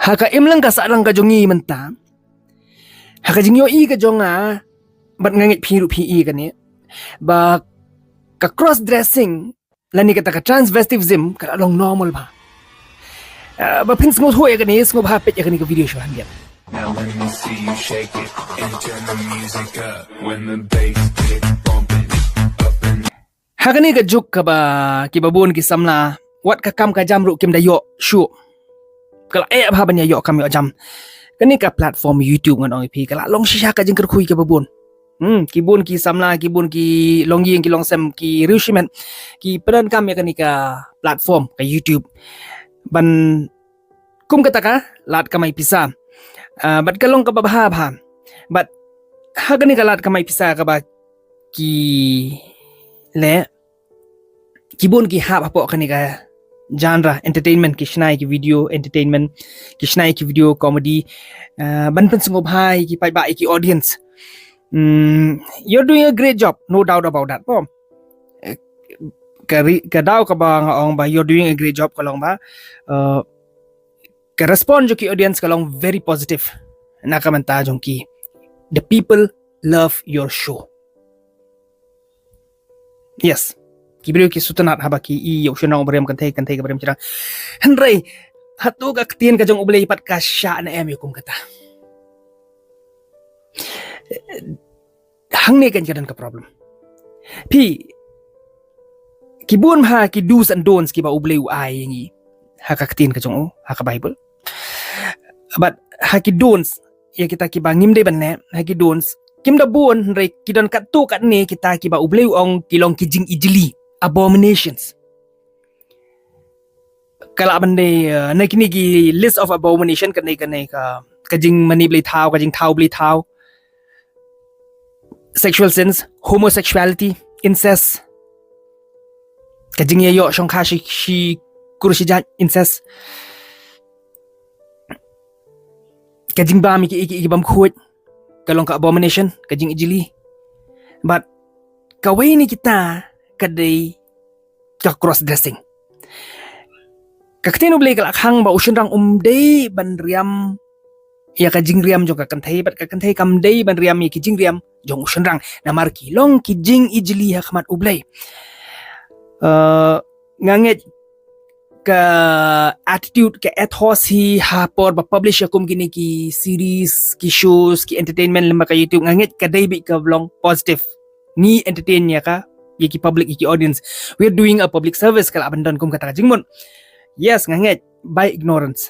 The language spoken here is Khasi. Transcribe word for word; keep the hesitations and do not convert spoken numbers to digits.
Ha ka imlang ka sahlang ka jong ngi mynta, ha ka jingïohi ka jong nga, bad nga ngeit phi ruh phi i kane, ba ka cross dressing lane kata ka transvestitism ka la long normal bha. Ah, ba phin sngewthuh ïa kane, sngewbha peit ïa kane ka video shuwa hangne. Now let me see you shake it and turn the music up. When the bass gets bumping up and Ha kane ka juk kaba kiba bun ki samla, wat ka kam ka jam ruh kim da ïoh shuh. Ka la eh bha ban ïa ïoh kam ïoh jam. Kane ka platform YouTube ngan ong ïa phi, ka la long shisha ka jingkyrkhu ïa kiba bun. Hmm, ki bun ki samla, ki bun ki longïing, ki longsem, ki riewshimet, ki pyndonkam ïa kane ka platform ka YouTube ban kum kata ka lad kamai pisa. Ah, bad ka long kaba bha bha. Bad ha kane ka lad kamai pisa kaba ki leh, ki bun ki hap hapoh kane ka genre entertainment, ki shna ïa ki video entertainment, ki shna ïa ki video comedy, ah, ban pynsngewbha ïa ki paidbah, ïa ki audience. Hmm, you're doing a great job, no doubt about that. Pom. Eh, ka ri-, ka daw kaba nga ong ba you're doing a great job ka long ba, eh, ka respond jong ki audience ka long very positive na ka bynta jong ki. The people love your show. Yes. Ki briew ki sngewtynnat haba ki i ïa u shynrang uba riam kynthei, kynthei kaba riam shynrang. Hynrei hato ka ktien ka jong U Blei pat ka shah ne em ïa kum kata? Hangne kan ka don ka problem. Phi, ki bun ha ki do's and don'ts kiba U Blei u ai ïa ngi ha ka ktien ka jong u, ha ka Bible. Bad ha ki don'ts, ïa kita kiba ngim dei ban leh, ha ki don'ts, kim da bun, hynrei ki don katto katne kita kiba U Blei u ong ki long ki jingijli, abominations. Ka lah ban dei, eh, na kine ki list of abomination, kane, kane ka, ka jingmane blei thaw, ka jingthaw blei thaw, sexual sins, homosexuality, incest, ka jingïaïoh shongkha shi, shi kur shi jait, incest, ka jingbam ïa ki, ïa ki, ïa ki bamkhuid, ka long ka abomination, ka jingijli. Bad kawei na kita ka dei ka cross dressing. Ka ktien U Blei ka la khang ba u shynrang um dei ban riam ïa ka jingriam jong ka kynthei, bad ka kynthei kam dei ban riam ïa ki jingriam jong u shynrang. Namar ki long ki jingijli ha khmat U Blei. Eh, nga ngeit ka attitude, ka ethos hi ha por ba publish ïa kum kine ki series, ki shows, ki entertainment lem bad ka YouTube, nga ngeit ka dei beit ka long positive. Ngi entertain ïa ka, ïa ki public, ïa ki audience. We're doing a public service, ka lah ban don kum kata ka jingmut. Yes, nga ngeit by ignorance.